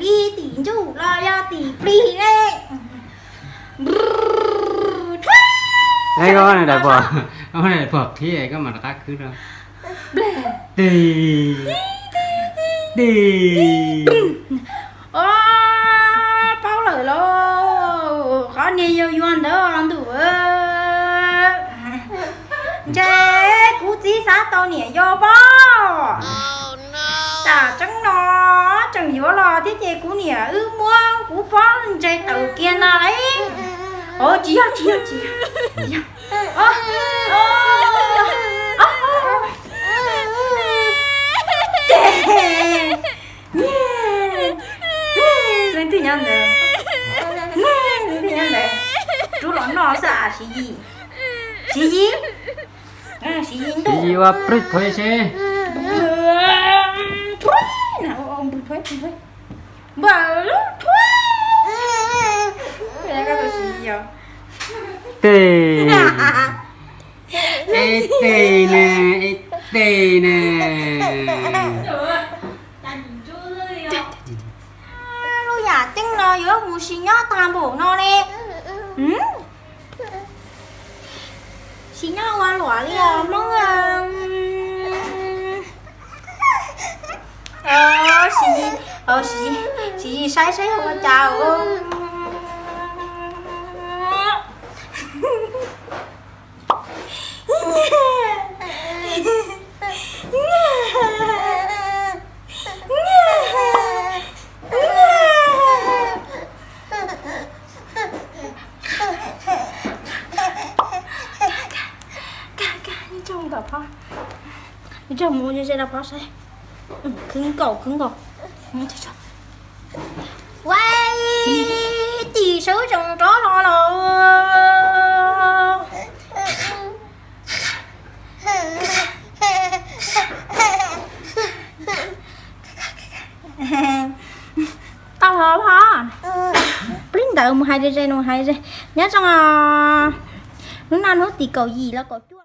Ib tim ntuj los yog tim plig ne. Koj daim pom, koj daim pom qhib koj mam rov qab khwb rau. Tes, tes. Paub lawm lauj, qhov niag yau yuag ntawd ntuj. Ntshe kuv txiv xav tau niam yau pob. Tam tseeb no tseem yuav los thiab ces kuv niam wb muab kuv pob ntseg tawm kiag no lauj. Tsis yog, tsis yog, tsis yog. Leej twg nyob ntawd? Leej twg nyob ntawd? Rub los noj xwb as Siv Yis. Siv Yis. Siv Yis, ua plig thuav seb. Tes, es tes ne, es tes ne. Lub yam teeb no yuav mus sim nyob tag npaum no ne. Sim nyob ua luam li os Hmoob. Siv Yis saib saib ua cas. Tso mus ze ze rau phob saib. Khwv nkaus, khwv nkaus. Ua tim sawv tsees rov los lawm. Tau los phob. Plig ntawd mus hais ze ze, mus hais ze. Nyob zoo os, hnub no hnub tim kaum yim los kaum cuaj.